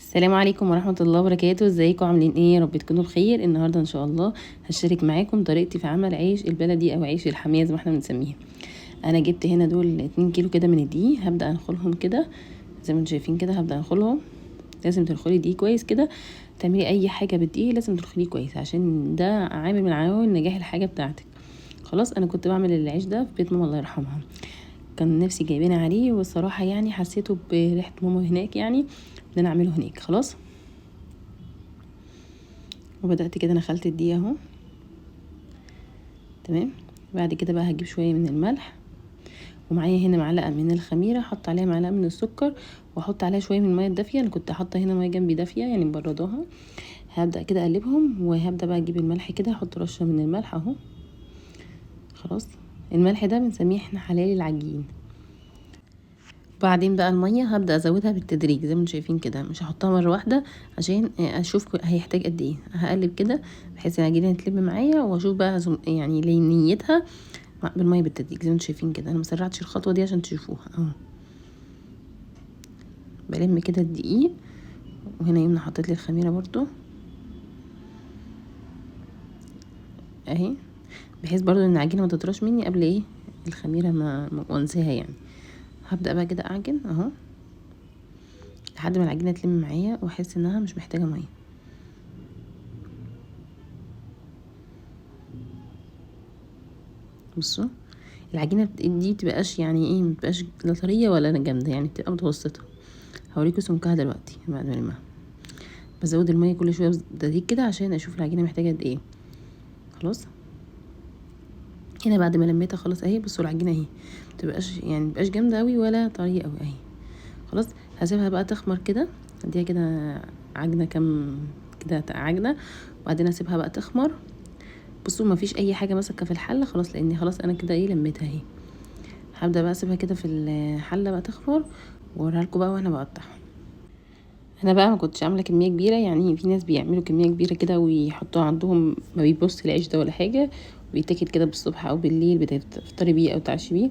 السلام عليكم ورحمة الله وبركاته. ازيكم عاملين ايه؟ يا رب تكونوا بخير. النهاردة ان شاء الله هشارك معاكم طريقتي في عمل عيش البلدي او عيش الحمية زي ما احنا بنسميه. انا جبت هنا دول 2 كيلو كده من الدقيق، هبدأ انخلهم كده زي ما انتم شايفين كده. هبدأ انخلهم. لازم تنخلي دقيق كويس كده، تعملي اي حاجة بالدقيق لازم تنخليه كويس عشان ده عامل من عوامل نجاح الحاجة بتاعتك. خلاص انا كنت بعمل العيش ده في بيت ماما الله يرحمها، كان نفسي جايبين عليه والصراحة يعني حسيته بريحة ماما هناك، يعني ان انا اعمله هناك. خلاص وبدأت كده نخلت الدقيق اهو، تمام. بعد كده بقى هجيب شوية من الملح، ومعايا هنا معلقة من الخميرة، احط عليها معلقة من السكر، واحط عليها شوية من المية الدافية. انا كنت حاطة هنا مية جنبي دافية يعني مبرداها. هبدأ كده اقلبهم، وهبدأ بقى اجيب الملح كده، احط رشة من الملح اهو. خلاص الملح ده بنسميه احنا حلال العجين. بعدين بقى المية هبدأ ازودها بالتدريج زي ما انتم شايفين كده، مش هحطها مرة واحدة عشان اشوف هيحتاج قد ايه. هقلب كده بحيث ان العجينة تلم معايا، واشوف بقى يعني لينيتها بالمية بالتدريج زي ما انتم شايفين كده. انا ما سرعتش الخطوة دي عشان تشوفوها اهو. بلم كده الدقيق، وهنا يمنى حطيت لي الخميرة برضو اهي، بحيث برضو ان العجينة ما تطرش مني قبل ايه الخميرة ما وانساها يعني. هبدأ بقى كده اعجن اهو لحد ما العجينة تلم معايا واحس انها مش محتاجة مية. بصوا العجينة دي بتبقاش يعني ايه، مبتبقاش لا طرية ولا جامدة، يعني بتبقى متوسطة. هوريكم سمكها دلوقتي بعد ما المها. بزود المية كل شوية بالتدريج كده عشان اشوف العجينة محتاجة قد ايه. خلاص هنا بعد ما لميتها خلاص اهي، بصوا العجينة اهي متبقاش يعني متبقاش جامدة قوي ولا طرية قوي اهي. خلاص هسيبها بقى تخمر كده، اديها كده عجنة كام كده عجنة، وبعدين اسيبها بقى تخمر. بصوا ما فيش اي حاجة ماسكة في الحلة خلاص، لان خلاص انا كده ايه لميتها اهي. هبدأ بقى اسيبها كده في الحلة بقى تخمر، واوريها لكم بقى وانا بقطعها. انا بقى ما كنتش عامله كمية كبيرة، يعني في ناس بيعملوا كمية كبيرة كده ويحطوها عندهم ما بيبص العيش ده ولا حاجة، وبيتاكل كده بالصبح او بالليل بتفطري بيه او تعشي بيه.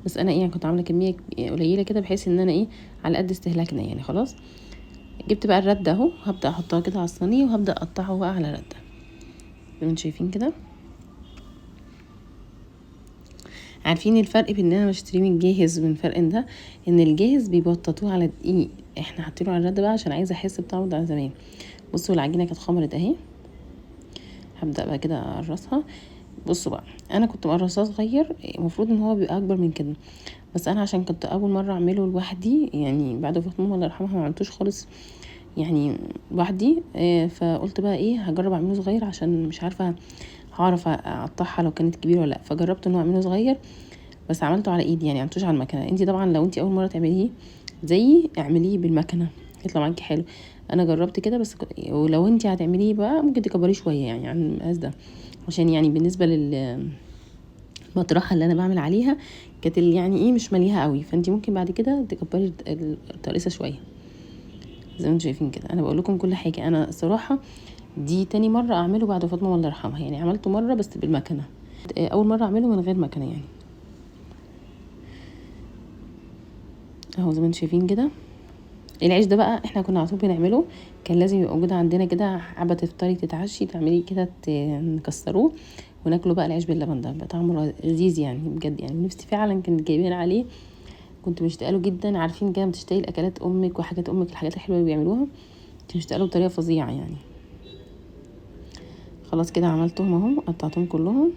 بس انا ايه كنت عامله كمية قليله كده بحيث ان انا ايه على قد استهلاكنا يعني. خلاص جبت بقى الردة اهو، هبدا احطها كده على الصينية، وهبدا اقطعه بقى على رده زي ما انتم شايفين كده. عارفين الفرق بين ان انا بشتريه من جاهز ومن فرق ده، ان الجاهز بيبططوه على دقيق، احنا حاطينه على الردة بقى عشان عايزه احس بطعمه ده زمان. بصوا العجينة كانت خمرت اهي، هبدا بقى كده اقرصها. بصوا بقى انا كنت مقرصاه صغير، المفروض ان هو بيبقى اكبر من كده، بس انا عشان كنت اول مرة اعمله لوحدي يعني بعد وفاه ماما الله يرحمها ما عملتوش خالص يعني لوحدي، فقلت بقى ايه هجرب اعمله صغير عشان مش عارفه هعرف اقطعها لو كانت كبيرة ولا لا. فجربت ان هو اعمله صغير، بس عملته على ايدي يعني عملتوش على المكنه. انتي طبعا لو انتي اول مرة تعمليه زيي اعمليه بالمكنه يطلع معاكي حلو. انا جربت كده بس ولو انتي هتعمليه بقى ممكن تكبريه شوية يعني عن المقاس ده، عشان يعني بالنسبة للمطرحه اللي انا بعمل عليها كانت يعني ايه مش مليها قوي، فانتي ممكن بعد كده تكبري الترقيصه شوية زي ما انتم شايفين كده. انا بقول لكم كل حاجة. انا الصراحة دي تاني مرة اعمله بعد وفاه ماما الله يرحمها، يعني عملته مرة بس بالمكنه، اول مرة اعمله من غير مكنه يعني اهو زي ما انتم شايفين كده. العيش ده بقى احنا كنا على طول بنعمله، كان لازم يبقى موجود عندنا كده، حابة تفطري تتعشي تعملي كده نكسروه وناكله بقى. العيش باللبن ده بقى طعمه لذيذ يعني بجد، يعني نفسي فعلا كانت جايبين عليه، كنت مشتاقة له جدا. عارفين كده بتشتهي الاكلات امك وحاجات امك، الحاجات الحلوة اللي بيعملوها كنت مشتاقة له بطريقة فظيعة يعني. خلاص كده عملتهم اهو، قطعتهم كلهم.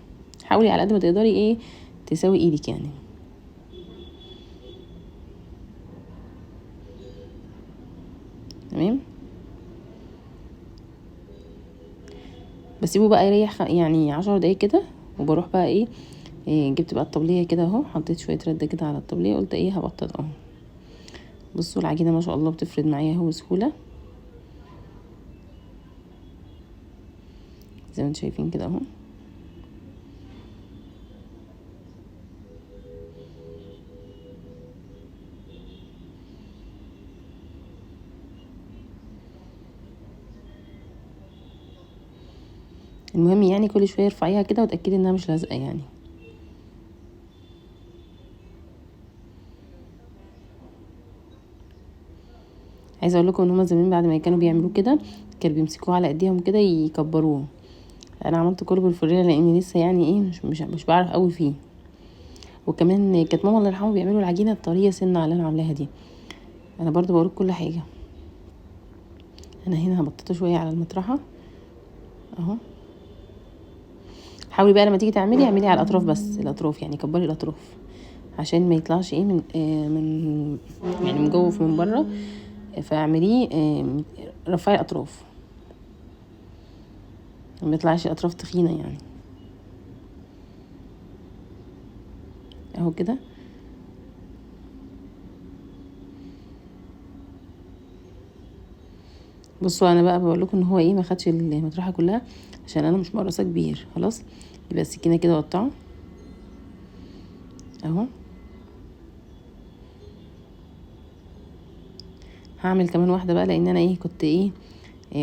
حاولي على قد ما تقدري ايه تساوي ايدك يعني. تمام بسيبه بقى يريح يعني 10 دقايق كده، وبروح بقى ايه جبت بقى الطبلية كده اهو، حطيت شوية رده كده على الطبلية، قلت ايه هبطط اهو. بصوا العجينة ما شاء الله بتفرد معايا اهو بسهولة زي ما انتم شايفين كده اهو. المهم يعني كل شوية ارفعيها كده وتاكدي انها مش لازقه يعني. عايزه اقول لكم ان هما زمان بعد ما كانوا بيعملوه كده كانوا بيمسكوه على ايديهم كده يكبروه. انا عملت كله بالفريره لاني لسه يعني ايه مش بعرف قوي فيه. وكمان كانت ماما الله يرحمها بيعملوا العجينة الطريه سنة على اللي انا عاملاها دي. انا برضو بقول كل حاجة. انا هنا هبططه شوية على المطرحه اهو. حاولي بقى لما تيجي تعملي اعملي على الاطراف بس، الاطراف يعني كبري الاطراف عشان ما يطلعش ايه من من يعني مجوف من بره، فاعمليه رفعي الاطراف ما يطلعش اطراف تخينة يعني اهو كده. بصوا انا بقى بقول لكم ان هو ايه ما خدش المطرحه كلها عشان انا مش مقرصه كبير. خلاص يبقى السكينة كده قطعه اهو. هعمل كمان واحدة بقى لان انا ايه كنت ايه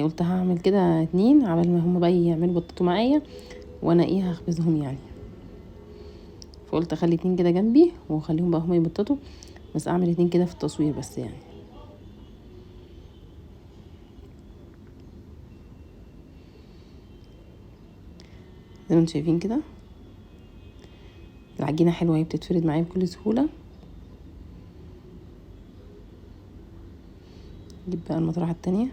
قلت هعمل كده 2 عبال ما هم بقى يعملوا بطاطو معايا وانا ايه هخبزهم يعني، فقلت اخلي 2 كده جنبي واخليهم بقى هم يبططوا، بس اعمل 2 كده في التصوير بس يعني. زي ما انتم شايفين كده العجينة حلوة اهي بتتفرد معايا بكل سهولة. نجيب بقى المطرحه التانية.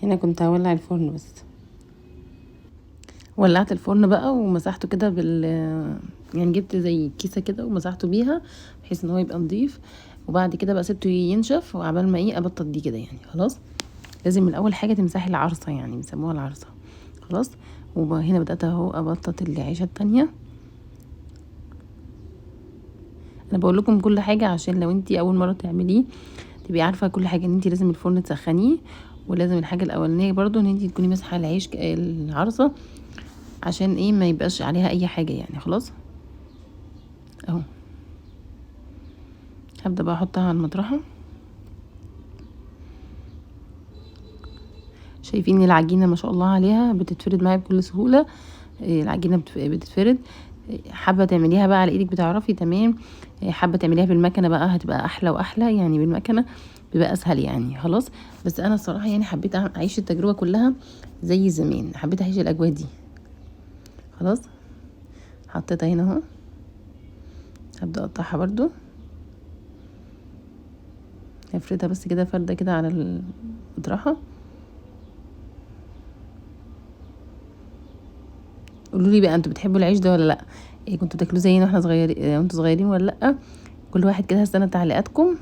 هنا كنت هولع الفرن، بس ولعت الفرن بقى ومسحته كده بال يعني جبت زي كيسه كده ومسحته بيها بحيث ان هو يبقى نضيف، وبعد كده بقى سبته ينشف وعبال ما ايه ابطط دي كده يعني. خلاص لازم من اول حاجة تمسحي العرصه، يعني بيسموها العرصه. خلاص وهنا بدات اهو ابطط العيشة التانية. انا بقول لكم كل حاجة عشان لو انتي اول مرة تعمليه تبقي عارفه كل حاجة، ان انتي لازم الفرن تسخنيه، ولازم الحاجة الاولانية برضو ان انتي تكوني ماسحه العيش العرصه عشان ايه ما يبقاش عليها اي حاجة يعني. خلاص اهو هبدا بقى احطها على المطرحه. شايفين العجينة ما شاء الله عليها بتتفرد معايا بكل سهولة. العجينة بتتفرد. حابة تعمليها بقى على ايدك بتعرفي تمام، حابة تعمليها بالمكنه بقى هتبقى احلى واحلى يعني، بالمكنه بيبقى اسهل يعني. خلاص بس انا الصراحة يعني حبيت اعيش التجربة كلها زي زمان، حبيت اعيش الاجواء دي. خلاص حطيتها هنا اهو، هبدا اقطعها برضو، هفردها بس كده فرده كده على المطرحه. قولوا لي بقى انتوا بتحبوا العيش ده ولا لا؟ إيه كنتوا بتاكلوه زينا واحنا صغيرين وانتوا صغيرين ولا لا؟ كل واحد كده هستنى تعليقاتكم.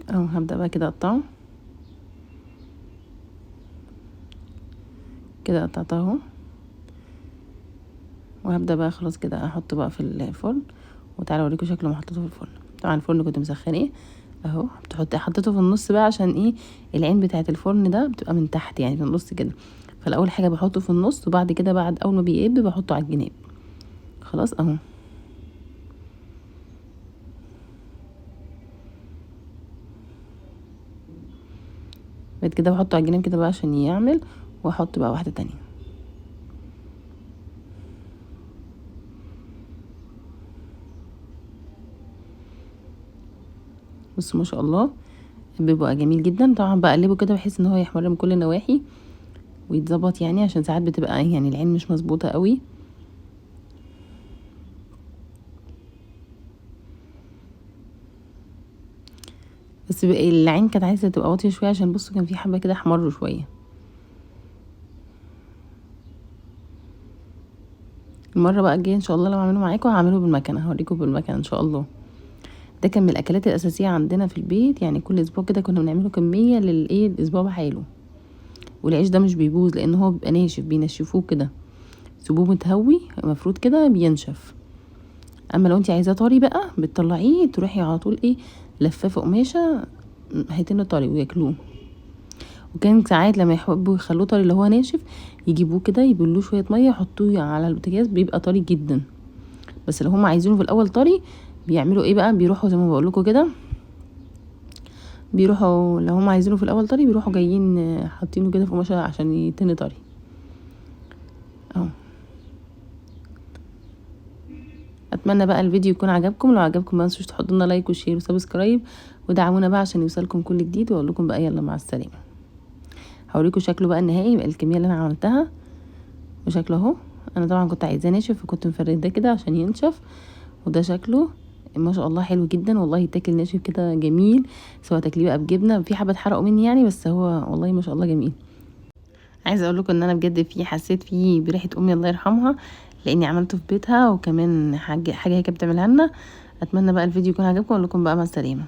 اهو هبدا بقى كده اقطعه كده، قطعته اهو، وهبدا بقى خلاص كده احطه بقى في الفرن. وتعالوا اوريكم شكله ما حطيته في الفرن. طبعا الفرن كنت مسخناه اهو، حطيته في النص بقى عشان ايه العين بتاعه الفرن ده بتبقى من تحت يعني في النص كده، فالاول حاجة بحطه في النص، وبعد كده بعد اول ما بيقب بحطه على الجناب. خلاص اهو بعد كده بحطه على الجناب كده بقى عشان يعمل، واحط بقى واحدة تانية. بصوا ما شاء الله بيبقى جميل جدا. طبعا بقلبه كده بحيث ان هو يحمر من كل النواحي ويتظبط يعني، عشان ساعات بتبقى يعني العين مش مظبوطة قوي. بس العين كانت عايزه تبقى واطية شوية عشان بصوا كان في حبه كده احمر شوية. المرة بقى الجاية ان شاء الله لو هعمله معاكم هعمله بالمكنه، هوريكم بالمكنه ان شاء الله. ده كان من الاكلات الاساسية عندنا في البيت يعني، كل اسبوع كده كنا بنعمله كمية للايه الاسبوع بحاله. والعيش ده مش بيبوظ لان هو بيبقى ناشف، بينشفوه كده سيبوه متهوي المفروض كده بينشف. اما لو انت عايزاه طري بقى بتطلعيه تروحي على طول ايه لفافه قماشة هيتنه طري وياكلوه. وكان ساعات لما يحبوا يخلوه طري اللي هو ناشف يجيبوه كده يبلوه شوية مية يحطوه على البوتاجاز بيبقى طري جدا. بس لو هم عايزينه في الاول طري بيعملوا ايه بقى، بيروحوا زي ما بقول لكم كده، بيروحوا لو هم عايزينه في الاول طري بيروحوا جايين حاطينه كده في قماشة عشان يتن طري. اهو. اتمنى بقى الفيديو يكون عجبكم، لو عجبكم ما تنسوش تحطوا لنا like و share و subscribe، ودعمونا بقى عشان يوصلكم كل جديد. واقول لكم بقى يلا مع السلامة. هوريكم شكله بقى النهائي الكمية اللي انا عملتها وشكله اهو. انا طبعا كنت عايزاه ناشف فكنت مفرده كده عشان ينشف، وده شكله ما شاء الله حلو جدا والله، يتاكل ناشف كده جميل، سواء تاكليه بقى بجبنه، في حبه اتحرقوا مني يعني، بس هو والله ما شاء الله جميل. عايزه اقول لكم ان انا بجد فيه حسيت فيه بريحه امي الله يرحمها، لاني عملته في بيتها، وكمان حاجة هي كانت بتعملها لنا. اتمنى بقى الفيديو يكون عجبكم، واقول لكم بقى مع السلامة.